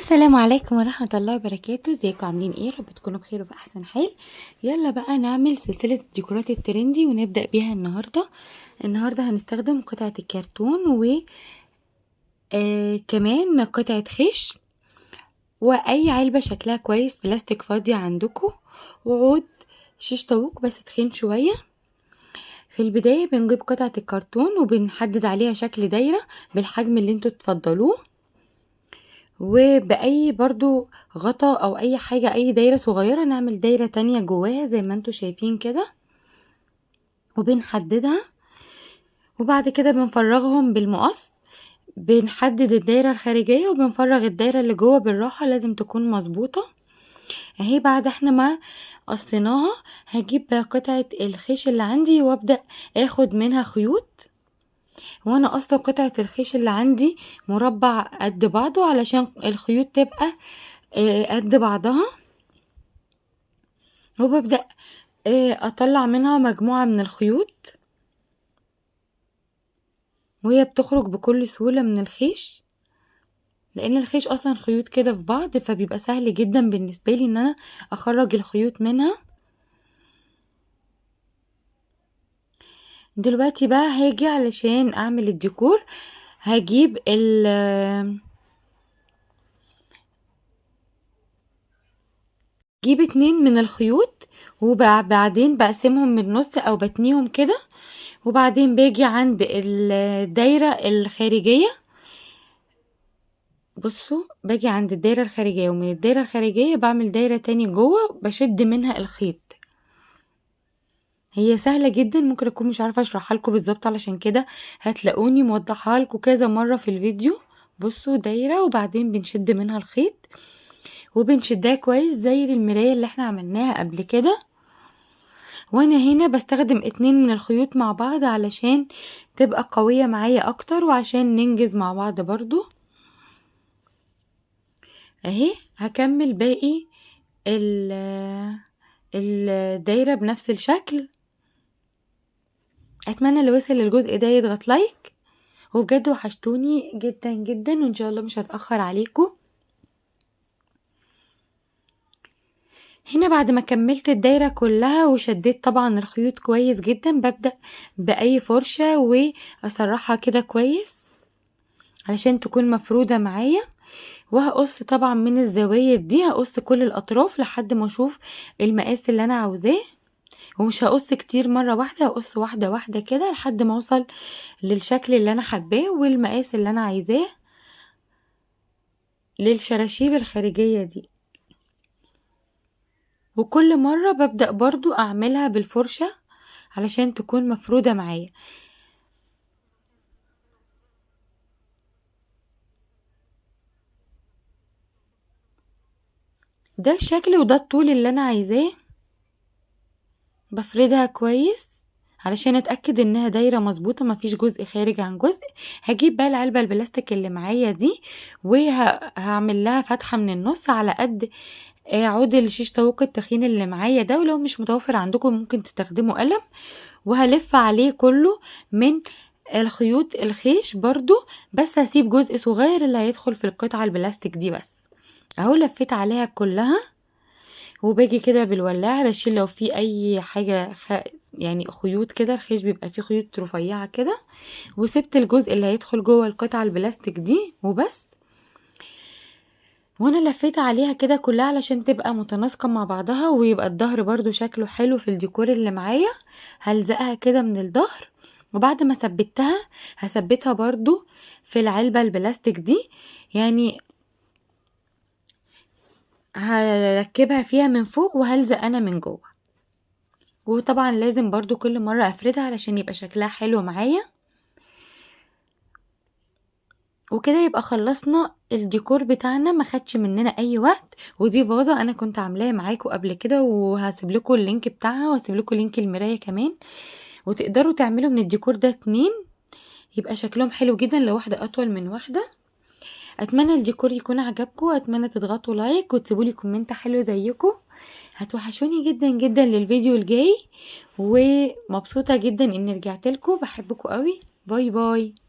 السلام عليكم ورحمة الله وبركاته. ازيكم عاملين ايه؟ رب تكونوا بخير وفي احسن حال. يلا بقى نعمل سلسلة الديكورات ال trendy ونبدأ بيها النهاردة. النهاردة هنستخدم قطعة الكرتون و كمان قطعة خيش واي علبة شكلها كويس بلاستيك فاضية عندكم، وعود شيش طاووق بس تخين شوية. في البداية بنجيب قطعة الكرتون وبنحدد عليها شكل دايرة بالحجم اللي انتوا تفضلوه، وبأي برضو غطا او اي حاجة اي دايرة صغيرة نعمل دايرة تانية جواها زي ما انتوا شايفين كده، وبنحددها. وبعد كده بنفرغهم بالمقص، بنحدد الدايرة الخارجية وبنفرغ الدايرة اللي جوه بالراحة، لازم تكون مظبوطة اهي. بعد احنا ما قصيناها هجيب قطعة الخيش اللي عندي وابدأ اخد منها خيوط، وانا قصة قطعة الخيش اللي عندي مربع قد بعضه علشان الخيوط تبقى قد بعضها. وببدأ اطلع منها مجموعة من الخيوط، وهي بتخرج بكل سهولة من الخيش، لان الخيش اصلا خيوط كده في بعض، فبيبقى سهل جدا بالنسبة لي ان انا اخرج الخيوط منها. دلوقتي بقى هاجي علشان اعمل الديكور، هجيب جيب 2 من الخيوط، وبعدين بقسمهم من النص او بتنيهم كده، وبعدين باجي عند الدايرة الخارجية. بصوا باجي عند الدايرة الخارجية، ومن الدايرة الخارجية بعمل دايرة تاني جوه بشد منها الخيط. هي سهلة جدا، ممكن اكون مش عارفة اشرحها لكم بالظبط، علشان كده هتلاقوني موضحها لكم كذا مرة في الفيديو. بصوا دايرة وبعدين بنشد منها الخيط، وبنشدها كويس زي المراية اللي احنا عملناها قبل كده. وانا هنا بستخدم 2 من الخيوط مع بعض علشان تبقى قوية معايا اكتر، وعشان ننجز مع بعض برضو اهي. هكمل باقي الدايرة بنفس الشكل. اتمنى اللي وصل للجزء ده يضغط لايك، وبجد وحشتوني جدا جدا، وان شاء الله مش هتأخر عليكم. هنا بعد ما كملت الدايرة كلها وشديت طبعا الخيوط كويس جدا، ببدأ بأي فرشة واسرحها كده كويس علشان تكون مفرودة معايا. وهقص طبعا من الزوايا دي، هقص كل الأطراف لحد ما اشوف المقاس اللي انا عاوزاه، ومش هقص كتير مرة واحدة، هقص واحدة واحدة كده لحد ما اوصل للشكل اللي انا حباه والمقاس اللي انا عايزاه للشراشيب الخارجية دي. وكل مرة ببدأ برضو اعملها بالفرشة علشان تكون مفرودة معايا. ده الشكل وده الطول اللي انا عايزاه. بفردها كويس علشان اتاكد انها دايره مظبوطه مفيش جزء خارج عن جزء. هجيب بقى العلبه البلاستيك اللي معايا دي وهعمل لها فتحه من النص على قد عود الشيش طاووق التخين اللي معايا ده، ولو مش متوفر عندكم ممكن تستخدموا قلم. وهلف عليه كله من الخيوط الخيش برضو، بس هسيب جزء صغير اللي هيدخل في القطعه البلاستيك دي بس. اهو لفيت عليها كلها، وباجي كده بالولاعه بشيل لو في اي حاجه يعني خيوط كده، الخيش بيبقى فيه خيوط رفيعه كده، وسبت الجزء اللي هيدخل جوه القطعه البلاستيك دي وبس. وانا لفيت عليها كده كلها علشان تبقى متناسقه مع بعضها، ويبقى الظهر برضو شكله حلو في الديكور اللي معايا. هلزقها كده من الظهر، وبعد ما ثبتها هثبتها برضو في العلبه البلاستيك دي، يعني هركبها فيها من فوق وهلزق انا من جوه. وطبعا لازم برضو كل مرة افردها علشان يبقى شكلها حلو معايا. وكده يبقى خلصنا الديكور بتاعنا، ما خدش مننا اي وقت. ودي فازة انا كنت عاملاها معاكم قبل كده، وهسيب لكم ال link بتاعها وهسيب لكم link المراية كمان. وتقدروا تعملوا من الديكور ده 2، يبقى شكلهم حلو جدا لو واحدة اطول من واحدة. اتمنى الديكور يكون عجبكم، اتمنى تضغطوا like وتسيبوا لي comment حلو زيكم. هتوحشوني جدا جدا للفيديو الجاي، ومبسوطة جدا اني رجعت لكم. بحبكم قوي. bye bye.